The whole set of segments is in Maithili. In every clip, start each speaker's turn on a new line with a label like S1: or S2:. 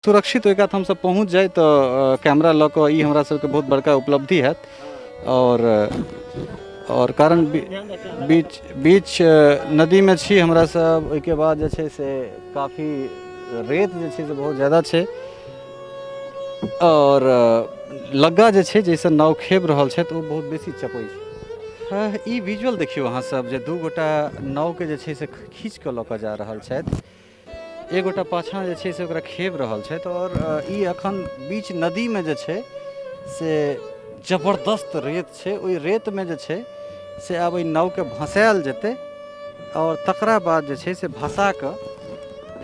S1: सुरक्षित ओहि कात हमसब पहुँच जाइ तऽ कैमरा लऽ कऽ ई हमरा सबके बहुत बड़का उपलब्धि हैत। आओर आओर कारण बीच बीच नदीमे छी हमरा सब, ओहिके बाद जे छै से काफी रेत जे छै से बहुत ज्यादा छै आओर लग्गा जे छै जाहिसँ नाव खेप रहल छथि ओ बहुत बेसी चपै छै। ई विजुअल देखियौ अहाँ सब जे दू गोटा नावके जे छै से खींच कऽ लऽ कऽ जा रहल छथि, एक गोटा पाछाँ जे छै से ओकरा खेप रहल छथि आओर ई अखन बीच नदीमे जे छै से जबरदस्त रेत छै, ओहि रेतमे जे छै से आब एहि नावके भसायल जेतै आओर तकरा बाद जे छै से भसा कऽ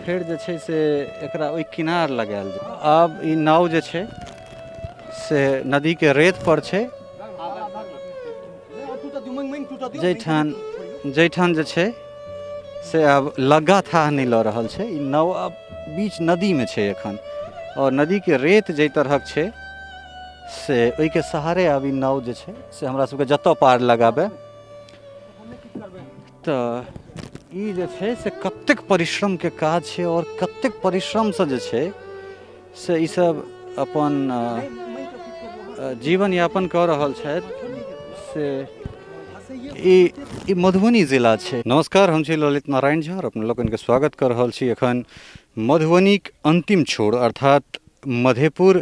S1: फेर जे छै से एकरा ओहि किनार लगायल जेतै। आब ई नाव जे छै से नदीके रेत पर छै, जाहिठाम जे छै से आब लग्गा थाह नहि लऽ रहल छै। ई नाव आब बीच नदीमे छै एखन आओर नदीके रेत जाहि तरहक छै से ओहिके सहारे आब ई नाव जे छै से हमरा सबके जतऽ पार लगाबै। तऽ ई जे छै से कतेक परिश्रमके काज छै आओर कतेक परिश्रमसँ जे छै से ई सब अपन जीवन यापन कऽ रहल छथि से ई मधुबनी जिला छै। नमस्कार, हम छी ललित नारायण झा और अपने लोकनिके स्वागत कऽ रहल छी एखन मधुबनीक अन्तिम छोर अर्थात मधेपुर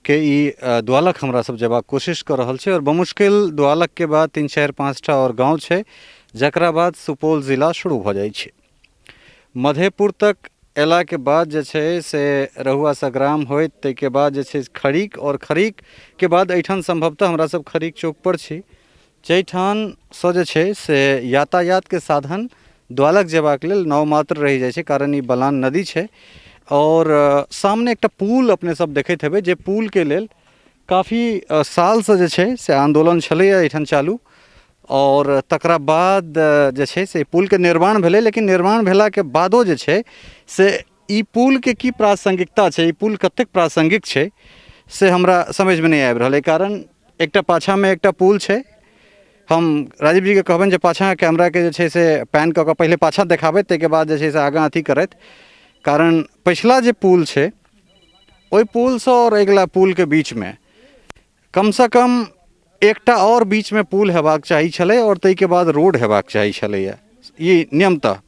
S1: के ई द्वालख हमरा सब जेबाक कोशिश कऽ रहल छी और बमुश्किल द्वालख के बाद 3 4 5 टा और गाँव छै जकरा बाद सुपौल जिला शुरू भऽ जाइ छै। मधेपुर तक अयलाके बाद जे छै से रहुआ सग्राम होइत ताहिके बाद जे छै खरीक आओर खरीकके बाद एहिठाम सम्भवतः हमरा सब खरीक चौकपर छी जाहिठामसँ जे छै से यातायातके साधन द्वालक जेबाक लेल नाव मात्र रहि जाइ छै, कारण ई बलान नदी छै। आओर सामने एकटा पुल अपने सब देखैत हेबै जे पुलके लेल काफी सालसँ जे छै से आन्दोलन छलैए एहिठाम चालू आओर तकरा बाद जे छै से पुलके निर्माण भेलै, लेकिन निर्माण भेलाके बादो जे छै से ई पुलके की प्रासंगिकता छै, ई पुल कतेक प्रासंगिक छै से हमरा समझमे नहि आबि रहल अइ। कारण एकटा पाछाँमे एकटा पुल छै, हम राजीव जीके कहबनि जे पाछाँ कैमराके जे छै से पैन कऽ कऽ पहिले पाछाँ देखाबथि, ताहिके बाद जे छै से आगाँ अथी करथि। कारण पछिला जे पुल छै ओहि पुलसँ आओर अगिला पुलके बीचमे कमसँ कम एकटा आओर बीचमे पुल हेबाक चाही छलै आओर ताहिके बाद रोड हेबाक चाही छलैए, ई नियमतः।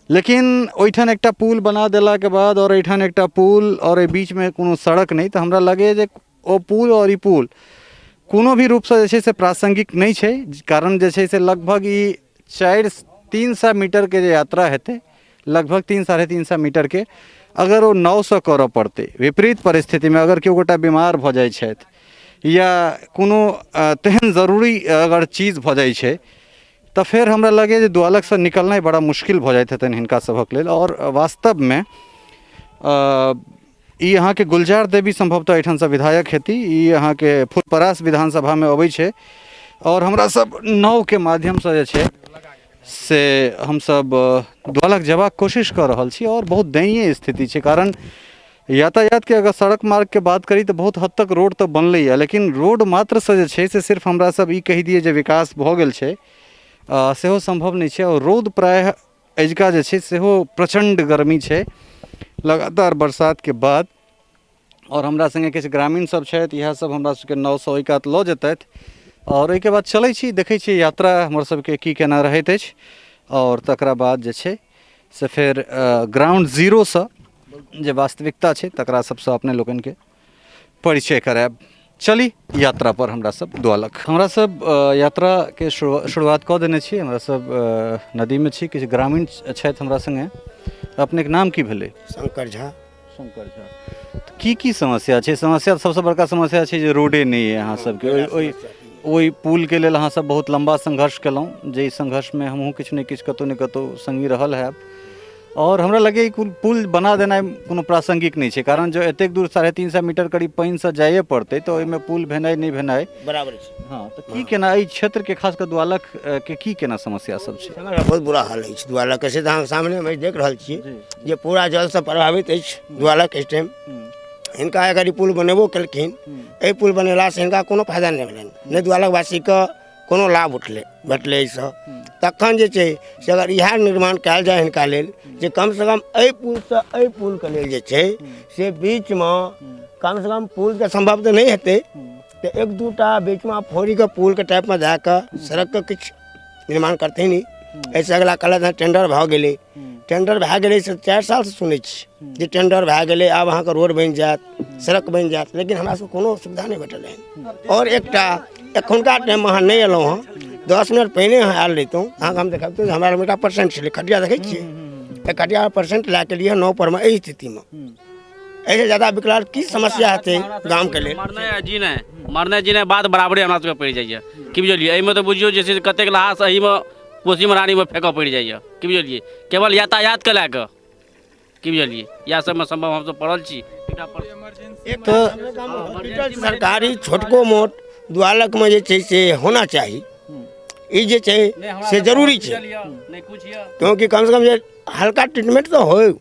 S1: लेकिन ओहिठाम एकटा पुल बना देलाके बाद आओर एहिठाम एकटा पुल आओर एहि बीचमे कोनो सड़क नहि, तऽ हमरा लगैए जे ओ पुल आओर ई पुल कोनो भी रूपसँ जे छै से प्रासङ्गिक नहि छै। कारण जे छै से लगभग ई 400-300 मीटरके जे यात्रा हेतै, लगभग 300 350 मीटरके, अगर ओ नावसँ करऽ पड़तै विपरीत परिस्थितिमे, अगर केओ गोटा बीमार भऽ जाइ छथि या कोनो तेहन जरूरी अगर चीज भऽ जाइ छै तऽ फेर हमरा लगैए जे द्वालकसँ निकलनाइ बड़ा मुश्किल भऽ जाइत हेतनि हिनका सभक लेल। आओर वास्तवमे ई अहाँके गुलजार देवी सम्भवतः एहिठामसँ विधायक हेती, ई अहाँके फुलपरास विधानसभामे अबै छै आओर हमरा सब नावके माध्यमसँ जे छै से हमसब द्वालक जेबाक कोशिश कऽ रहल छी आओर बहुत दयनीय स्थिति छै। कारण यातायातके अगर सड़क मार्गके बात करी तऽ बहुत हद तक रोड तऽ बनलैए, लेकिन रोड मात्रसँ जे छै से सिर्फ हमरा सब ई कहि दियै जे विकास भऽ गेल छै सेहो सम्भव नहि छै। आओर रौद प्रायः अजुका जे छै सेहो प्रचण्ड गर्मी छै लगातार बरसातके बाद। आओर हमरा सङ्गे किछु ग्रामीण सब छथि, इएह सब हमरा सबके नावसँ ओहि कात लऽ जेतथि आओर ओहिके बाद चलै छी, देखै छी यात्रा हमर सबके की केना रहैत अछि। आओर तकरा बाद जे छै से फेर ग्राउंड जीरोसँ जे वास्तविकता छै तकरा सबसँ अपने लोकनिके परिचय करायब। चली यात्रा पर हमरा सब द्वालक। हमरा सब यात्राके शुरुआत कऽ देने छी, हमरा सब नदीमे छी, किछु ग्रामीण छथि हमरा सङ्गे। अपनेके नाम की भेलै?
S2: शंकर झा।
S1: शंकर झा। की की समस्या छै? समस्या सबसँ बड़का समस्या छै जे रोडे नहि अइ अहाँ सबके। ओहि ओहि ओहि पुलके लेल अहाँ सब बहुत लम्बा संघर्ष केलहुँ, जाहि संघर्षमे हमहूँ किछु ने किछु कतहु ने कतहु सङ्गी रहल हैब। आओर हमरा लगैए ई पुल बना देनाइ कोनो प्रासङ्गिक नहि छै, कारण जँ एतेक दूर 350 मीटर करीब पानिसँ जाइए पड़तै तऽ ओहिमे पुल भेनाइ नहि भेनाइ
S2: बराबर छै।
S1: हँ, तऽ की केना एहि क्षेत्रके खास कऽ द्वालख के की केना समस्या सब छै?
S2: समस्या बहुत बुरा हाल अछि द्वालखके, से तऽ अहाँके सामनेमे देख रहल छी जे पूरा जलसँ प्रभावित अछि द्वालख एहि टाइम। हिनका अगर ई पुल बनेबो केलखिन, एहि पुल बनेलासँ हिनका कोनो फायदा नहि भेलनि, नहि द्वालखवासीके कोनो लाभ उठलै भेटलै एहिसँ। तखन जे छै से अगर इएह निर्माण कयल जाय हिनका लेल जे कमसँ कम एहि पुलसँ एहि पुलके लेल जे छै से बीचमे कमसँ कम पुलके सम्भव तऽ नहि हेतै, तऽ एक दूटा बीचमे फोड़िके पुलके टाइपमे दए कऽ सड़कके किछु निर्माण करथिन। ई एहिसँ अगिला कहलथि हँ टेंडर भऽ गेलै, टेंडर भए गेलै से 4 सालसँ सुनै छी जे टेंडर भए गेलै, आब अहाँके रोड बनि जायत, सड़क बनि जायत, लेकिन हमरा सबके कोनो सुविधा नहि भेटल हन। आओर एकटा एखुनका टाइममे अहाँ नहि एलहुँ हँ, 10 मिनट पहिने अहाँ आयल रहितहुँ, अहाँके हम देखबितहुँ जे हमरा लगमे एकटा परसेंट छलै, खटिया देखै छियै, तऽ खटिया परसेंट लए कऽ लिए नाव परमे एहि स्थितिमे, एहिसँ ज्यादा विकराल की समस्या हेतै गामके लेल?
S3: मरनाइ आ जीनाइ, मरनाइ जीनाइ बात बराबरे हमरा सबके पड़ि जाइए, की बुझलियै? एहिमे तऽ बुझियौ जे छै से कतेक लहास एहिमे कोसी महारानीमे फेकऽ पड़ि जाइए, की बुझलियै? केवल यातायातके लए कऽ, की बुझलियै? इएह सबमे सम्भव हमसब पड़ल छी। एकटा
S2: तऽ हॉस्पिटल सरकारी छोटको मोट द्वालकमे जे छै से होना चाही, ई जे छै से जरूरी छै, क्योंकि कमसँ कम जे हल्का ट्रीटमेंट तऽ होइ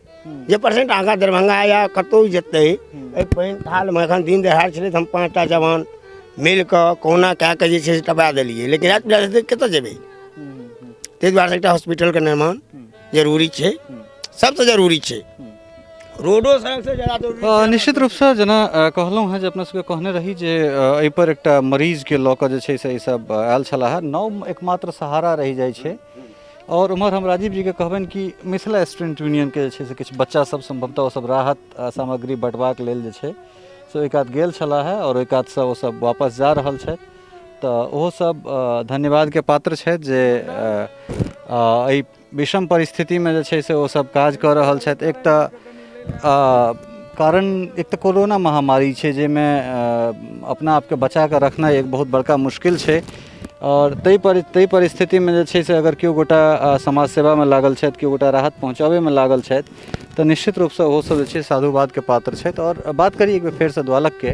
S2: जे पेशेंट आगाँ दरभंगा या कतहु जेतै एहि पानि थालमे। एखन दिन देहाड़ छलै तऽ हम 5टा जवान मिल कऽ कहुना कए कऽ जे छै से टपा देलियै, लेकिन राति बिराति कतऽ जेबै? ताहि दुआरे एकटा हॉस्पिटलके निर्माण जरूरी छै, सबसँ जरूरी छै रोडो सड़कसँ ज्यादा जरूरी।
S1: निश्चित रूपसँ जेना कहलहुँ हेँ जे अपना सबके कहने रही जे एहिपर एकटा मरीजके लऽ कऽ जे छै से ईसब आयल छलाह हेँ। नाव एकमात्र सहारा रहि जाइ छै। आओर उम्हर हम राजीव जीके कहबनि कि मिथिला स्टूडेंट यूनियनके जे छै से किछु बच्चा सब सम्भवतः ओसब राहत सामग्री बँटबाक लेल जे छै से ओहि कात गेल छलाह हेँ आओर ओहि कातसँ ओसब वापस जा रहल छथि, तऽ ओहो सब धन्यवादके पात्र छथि जे एहि विषम परिस्थितिमे जे छै से ओसब काज कऽ रहल छथि। एक तऽ कारण एक तऽ कोरोना महामारी छै जाहिमे अपना आपके बचा कऽ रखनाइ एक बहुत बड़का मुश्किल छै, आओर ताहि परिस्थितिमे जे छै से अगर केओ गोटा समाज सेवामे लागल छथि, केओ गोटा राहत पहुँचाबैमे लागल छथि, तऽ निश्चित रूपसँ ओहोसब जे छै साधुवादके पात्र छथि। आओर बात करी एक बेर फेरसँ द्वालकके,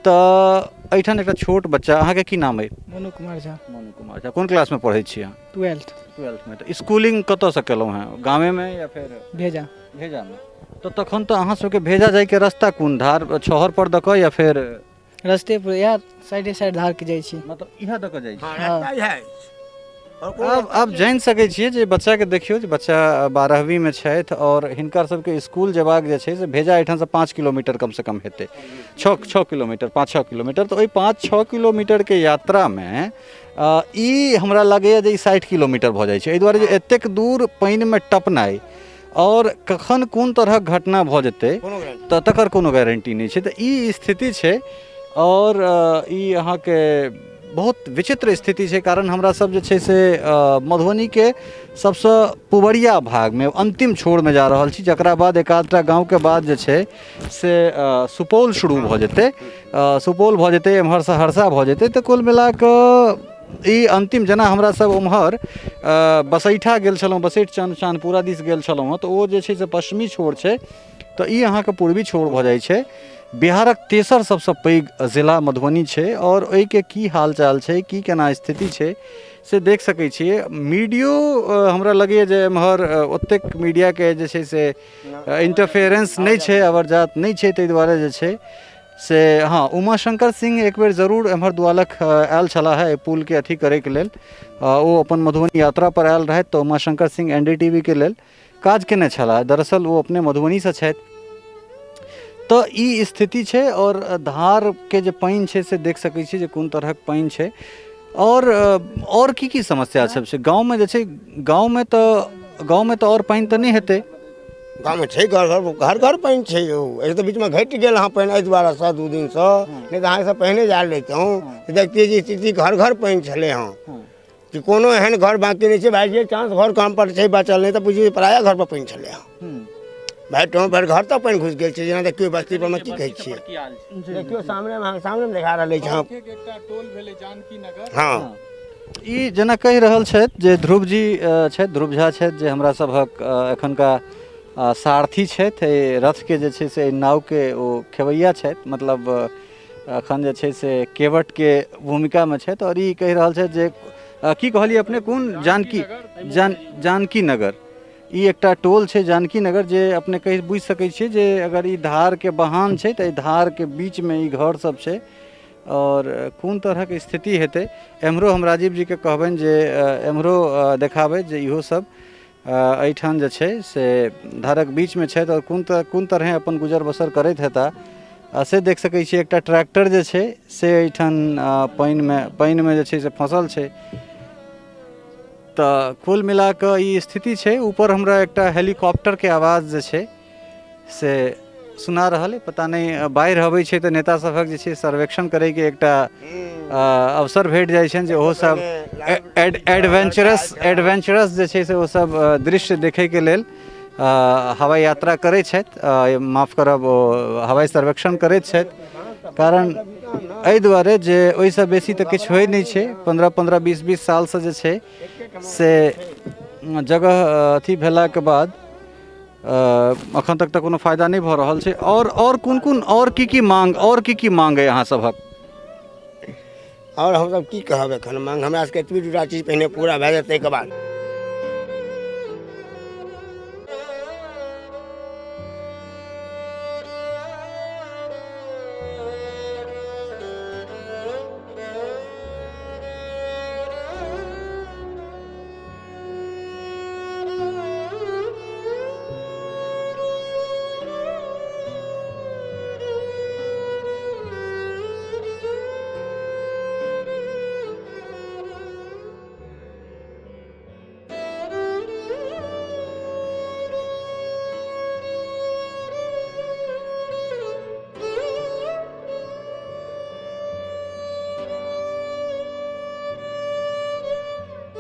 S1: तऽ एहिठाम एकटा छोट बच्चा, अहाँके की नाम अइ?
S4: मोनू कुमार झा।
S1: मोनू कुमार झा, कोन क्लासमे पढ़ै छी अहाँ?
S4: ट्वेल्थ।
S1: ट्वेल्थमे। तऽ स्कूलिंग कतऽसँ केलहुँ हेँ, गामेमे या फेर
S4: भेजा?
S1: भेजामे। तऽ तखन तऽ अहाँ सबके भेजा जाइके रास्ता कोन धार छहर पर दऽ कऽ या फेर
S4: रस्ते पर इएह साइडे साइड धारके जाइ छी?
S1: मतलब इएह दऽ कऽ जाइ छी?
S2: हँ, रास्ता इएह अछि।
S1: आब जानि सकै छियै जे बच्चाके देखियौ जे बच्चा 12वींमे छथि आओर हिनकर सबके स्कूल जेबाक जे छै से भेजा एहिठामसँ 5 किलोमीटर कमसँ कम हेतै, 6 किलोमीटर, 5-6 किलोमीटर। तऽ ओहि 5-6 किलोमीटरके यात्रामे ई हमरा लगैए जे ई 60 किलोमीटर भऽ जाइ छै, एहि दुआरे जे एतेक दूर पानिमे टपनाइ आओर कखन कोन तरहक घटना भऽ जेतै तऽ तकर कोनो गारंटी नहि छै। तऽ ई स्थिति छै आओर ई अहाँके बहुत विचित्र स्थिति छै, कारण हमरा सब जे छै से मधुबनीके सबसँ पुबरिया भागमे अन्तिम छोरमे जा रहल छी, जकरा बाद एक आधटा गाँवके बाद जे छै से सुपौल शुरू भऽ जेतै, सुपौल भऽ जेतै, एम्हर सहरसा भऽ जेतै। तऽ कुल मिलाकऽ ई अन्तिम जेना हमरा सब ओम्हर बसैठा गेल छलहुँ, बसैठ चाँदपुरा दिस गेल छलहुँ हँ, तऽ ओ जे छै से पश्चिमी छोर छै, तऽ ई अहाँके पूर्वी छोर भऽ जाइ छै। बिहारक तेसर सबसँ पैघ जिला मधुबनी छै आओर ओहिके की हाल चाल छै, की केना स्थिति छै से देख सकै छियै। मीडियो हमरा लगैए जे एम्हर ओतेक मीडियाके जे छै से इंटरफेरेंस नहि छै, अबरजात नहि छै, ताहि दुआरे जे छै से हँ उमाशंकर सिंह एक बेर जरूर एम्हर द्वालख आयल छलाह एहि पुलके अथी करैके लेल। ओ अपन मधुबनी यात्रा पर आयल रहथि तऽ Umashankar Singh N D T V के लेल काज केने छलाह। दरअसल ओ अपने मधुबनीसँ छथि। तऽ ई स्थिति छै आओर धारके जे पानि छै से देख सकै छी जे कोन तरहक पानि छै। आओर की की समस्या सब छै गाँवमे? जे छै गाँवमे तऽ आओर पानि तऽ नहि हेतै?
S2: गाँवमे छै, घर घर घर घर पानि छै यौ। एहि तऽ बीचमे घटि गेल हँ पानि एहि दुआरेसँ 2 दिनसँ, नहि तऽ अहाँसँ पहिने जायल रहितहुँ तऽ देखतियै जे स्थिति घर घर पानि छलै हँ कि कोनो एहन घर बाँकी नहि छै भाइ जे चांस घर काम पर छै बचल, नहि तऽ बुझियौ प्रायः घर पर पानि छलै हँ भाइ। टोन पर घर तक पानि घुसि गेल छै। जेना देखियौ बस्ती पर मे की कहै छियै, देखियौ सामने अहाँके सामने देखा रहल अछि। हँ
S5: एकटा टोल भेलै जानकी नगर।
S2: हँ,
S1: ई जेना कहि रहल छथि जे ध्रुव जी छथि, ध्रुव झा छथि जे हमरा सभक एखनका सारथी छथि, एहि रथके जे छै से एहि नावके ओ खेवैया छथि, मतलब एखन जे छै से केवटके भूमिकामे छथि। आओर ई कहि रहल छथि जे की कहलियै अपने, कोन जानकी जानकी नगर, ई एकटा टोल छै जानकी नगर, जे अपने कहि बुझि सकै छियै जे अगर ई धारके बहान छै तऽ एहि धारके बीचमे ई घर सब छै। आओर कोन तरहक स्थिति हेतै। एम्हरो हम राजीव जीके कहबनि जे एम्हरो देखाबै जे इहो सब एहिठाम जे छै से धारक बीचमे छथि आओर कोन तरह कोन तरहे अपन गुजर बसर करैत हेता आ से देख सकै छियै। एकटा ट्रैक्टर जे छै से एहिठाम पानिमे जे छै से फँसल छै। तऽ कुल मिला कऽ ई स्थिति छै। ऊपर हमरा एकटा हेलीकॉप्टरके आवाज जे छै से सुना रहल अइ, पता नहि बाढ़ि अबै छै तऽ नेता सभक जे छै सर्वेक्षण करैके एकटा अवसर भेट जाइ छनि जे ओहो सब एडवेंचरस एडवेंचरस जे छै से ओ सब दृश्य देखैके लेल हवाई यात्रा करै छथि, माफ करब, ओ हवाई सर्वेक्षण करैत छथि। कारण एहि दुआरे जे ओहिसँ बेसी तऽ किछु होइ नहि छै। 15 15 20 20 सालसँ जे छै से जगह अथी भेलाके बाद अखन तक तऽ कोनो फायदा नहि भऽ रहल छै। आओर कोन कोन आओर की की मांग, आओर की की मांग अइ अहाँ सभक?
S2: आओर हमसब की कहब एखन मांग, हमरा सबके एतबी दूटा चीज पहिने पूरा भए जायत ताहिके बाद।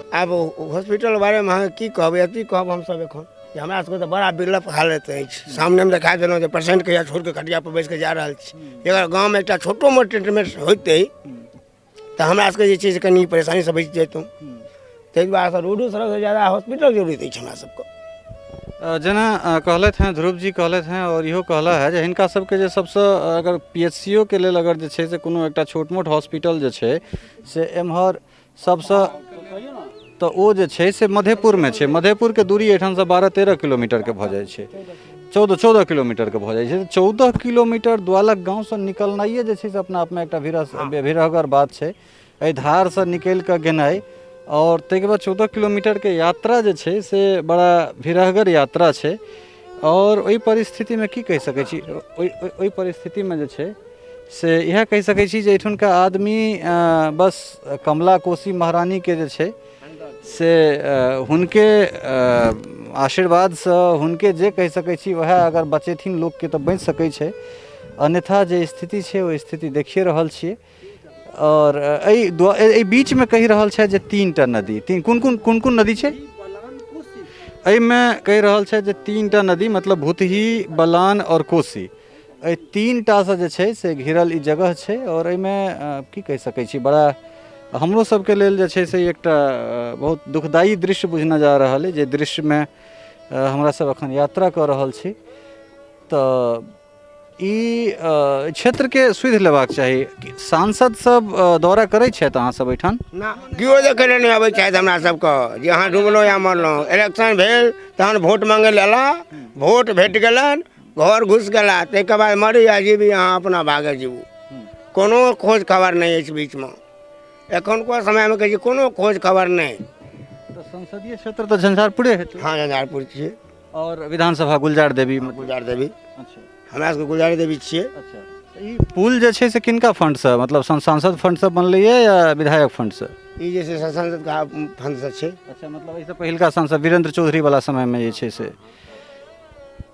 S2: आब हॉस्पिटल बारेमे अहाँके की कहब, एतबी कहब हमसब एखन जे हमरा सबके तऽ बड़ा बिलप हालत अछि। सामनेमे देखा देलहुँ जे पेशेंटके हैया छोड़िके खटियापर बैसिके जा रहल छी। अगर गाँवमे एकटा छोटो मोट ट्रीटमेंट होइतै तऽ हमरा सबके जे छै से कनि परेशानीसँ बचि जैतहुँ। ताहि दुआरे रोडो सड़कसँ ज्यादा हॉस्पिटल जरूरत अछि हमरा सबके।
S1: जेना कहलथि हेँ ध्रुव जी कहलथि हेँ आओर इहो कहला है जे हिनका सबके जे सबसँ अगर पी एच सी ओ के लेल अगर जे छै से कोनो एकटा छोट मोट हॉस्पिटल जे छै से एम्हर सबसँ तऽ ओ जे छै से मधेपुरमे छै। मधेपुरके दूरी एहिठामसँ 12-13 किलोमीटरके भऽ जाइ छै, 14 किलोमीटरके भऽ जाइ छै। 14 किलोमीटर द्वालक गाँवसँ निकलनाइए जे छै से अपना आपमे एकटा भिरहगर बात छै। एहि धारसँ निकलि कऽ गेनाइ आओर ताहिके बाद 14 किलोमीटरके यात्रा जे छै से बड़ा भिरहगर यात्रा छै। आओर ओहि परिस्थितिमे की कहि सकै छी, ओहि परिस्थितिमे जे छै से इएह कहि सकै छी जे एहिठुनका आदमी बस कमला कोसी महारानीके जे छै से हुनके आशीर्वादसँ हुनके जे कहि सकै छी वएह अगर बचेथिन लोकके तऽ बचि सकै छै, अन्यथा जे स्थिति छै ओ स्थिति देखिए रहल छियै। आओर एहि बीचमे कहि रहल छथि जे 3टा नदी, तीन कोन कोन कोन कोन नदी छै एहिमे? कहि रहल छथि जे 3टा नदी, मतलब भुतही, बलान आओर कोसी, एहि 3टासँ जे छै से घिरल ई जगह छै। आओर एहिमे की कहि सकै छी, बड़ा हमरो सबके लेल जे छै से एकटा बहुत दुखदायी दृश्य बुझना जा रहल अइ जे दृश्यमे हमरा सब एखन यात्रा कऽ रहल छी। तऽ ई क्षेत्रके सुधि लेबाक चाही। सांसद सब दौरा करै छथि अहाँ सब एहिठाम?
S2: ना, केओ देखै लए नहि अबै छथि हमरा सबके जे अहाँ डुबलहुँ या मरलहुँ। इलेक्शन भेल तहन वोट मांगै लए एला, वोट भेट गेलनि, घर घुसि गेला, ताहिके बाद मरी या जीबी अहाँ अपना भागे जीबू, कोनो खोज खबर नहि अछि बीचमे। एखुनको समयमे कहै छी कोनो खोज खबर नहि।
S1: तऽ संसदीय क्षेत्र तऽ झंझारपुरे हेतै?
S2: हँ, झंझारपुर छियै।
S1: आओर विधानसभा गुलजार देवी?
S2: गुलजार देवी। अच्छा, हमरा सबके गुलजार देवी छियै।
S1: अच्छा, ई पुल जे छै से किनका फंडसँ, मतलब सांसद फंडसँ बनलैए या विधायक फंडसँ?
S2: ई जे छै से सांसदके फंडसँ छै।
S1: अच्छा, मतलब एहिसँ पहिलका सांसद वीरेंद्र चौधरी वाला समयमे जे छै से।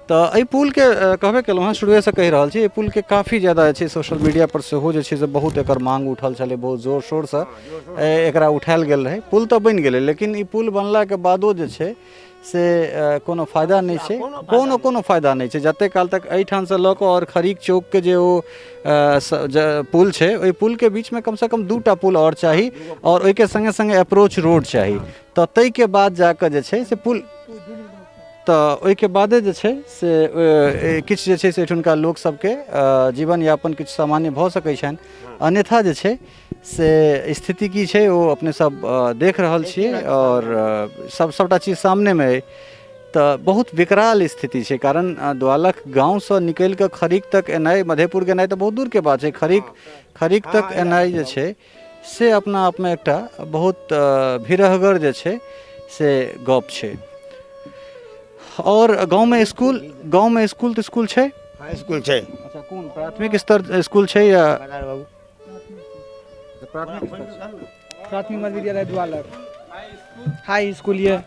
S1: तऽ एहि पुलके कहबे केलहुँ हँ, शुरुएसँ कहि रहल छी, एहि पुलके काफी ज्यादा जे छै सोशल मीडिया पर सेहो जे छै से बहुत एकर मांग उठल छलै, बहुत जोर शोरसँ एकरा उठायल गेल रहै। पुल तऽ बनि गेलै, लेकिन ई पुल बनलाके बादो जे छै से कोनो फायदा नहि छै, कोनो कोनो फायदा नहि छै। जतेक काल तक एहिठामसँ लऽ कऽ आओर खरीक चौकके जे ओ पुल छै, ओहि पुलके बीचमे कमसँ कम 2टा पुल आओर चाही आओर ओहिके सङ्गे सङ्गे अप्रोच रोड चाही, तऽ ताहिके बाद जाकऽ जे छै से पुल, तऽ ओहिके बादे जे छै से किछु जे छै से एहिठुनका लोकसभके जीवनयापन किछु सामान्य भऽ सकै छनि। अन्यथा जे छै से स्थिति की छै ओ अपने सब देख रहल छियै आओर सब सबटा चीज सामनेमे अइ। तऽ बहुत विकराल स्थिति छै। कारण द्वालख गाँवसँ निकलि कऽ खरीक तक एनाइ, मधेपुर गेनाइ तऽ बहुत दूरके बात छै, खरीक खरीक तक एनाइ जे छै से अपना आपमे एकटा बहुत भिरहगर जे छै से गप छै। आओर गाँवमे इसकुल, गाँवमे इसकुल तऽ इसकुल छै?
S2: हँ, इसकुल छै।
S1: अच्छा, कोन प्राथमिक स्तर इसकुल छै या
S2: बाबू?
S1: प्राथमिक स्तर छै।
S4: प्राथमिक मध्य विद्यालय द्वालक, हाई स्कूल यऽ,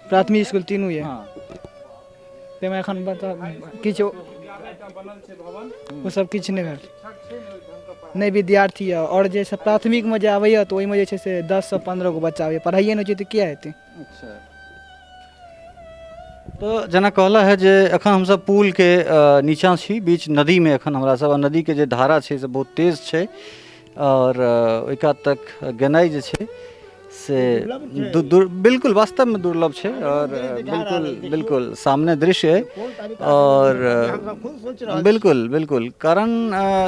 S4: प्राथमिक स्कूल तीनू यऽ। ताहिमे एखन बता किछु ओ सब किछु नहि भेल, नहि विद्यार्थी यऽ। आओर जे छै प्राथमिकमे जे आबैए तऽ ओहिमे जे छै से 10सँ 15 गो बच्चा आबैए। पढ़ाइए नहि होइ छै तऽ किया हेतै?
S1: अच्छा, तऽ जेना कहला है जे एखन हमसब पुलके नीचाँ छी, बीच नदीमे एखन हमरा सब, नदीके जे धारा छै से बहुत तेज छै आओर ओहि कात तक गेनाइ जे छै से दूर, बिल्कुल वास्तवमे दुर्लभ छै। आओर बिल्कुल बिल्कुल सामने दृश्य अइ आओर बिल्कुल बिल्कुल, कारण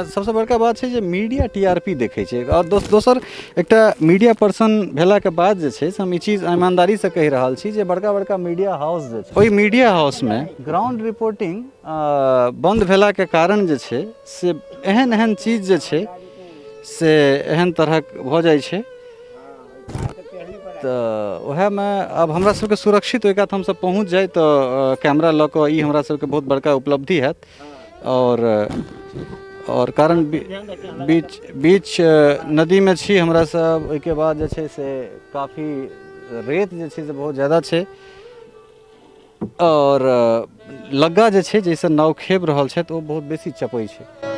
S1: सबसँ बड़का बात छै जे मीडिया टी आर पी देखै छै। आओर दोसर एकटा मीडिया पर्सन भेलाके बाद जे छै से हम ई चीज ईमानदारीसँ कहि रहल छी जे बड़का बड़का मीडिया हाउस जे छै, ओहि मीडिया हाउसमे ग्राउंड रिपोर्टिंग बन्द भेलाके कारण जे छै से एहन एहन चीज जे छै से एहन तरहक भऽ जाइ छै। तऽ उएहमे आब हमरा सबके सुरक्षित ओहि कात हमसब पहुँच जाइ तऽ कैमरा लऽ कऽ ई हमरा सबके बहुत बड़का उपलब्धि हैत। आओर कारण बीच बीच नदीमे छी हमरा सब, ओहिके बाद जे छै से काफी रेत जे छै से बहुत ज्यादा छै आओर लग्गा जे छै जाहिसँ नाव खेप रहल छथि ओ बहुत बेसी चपै छै।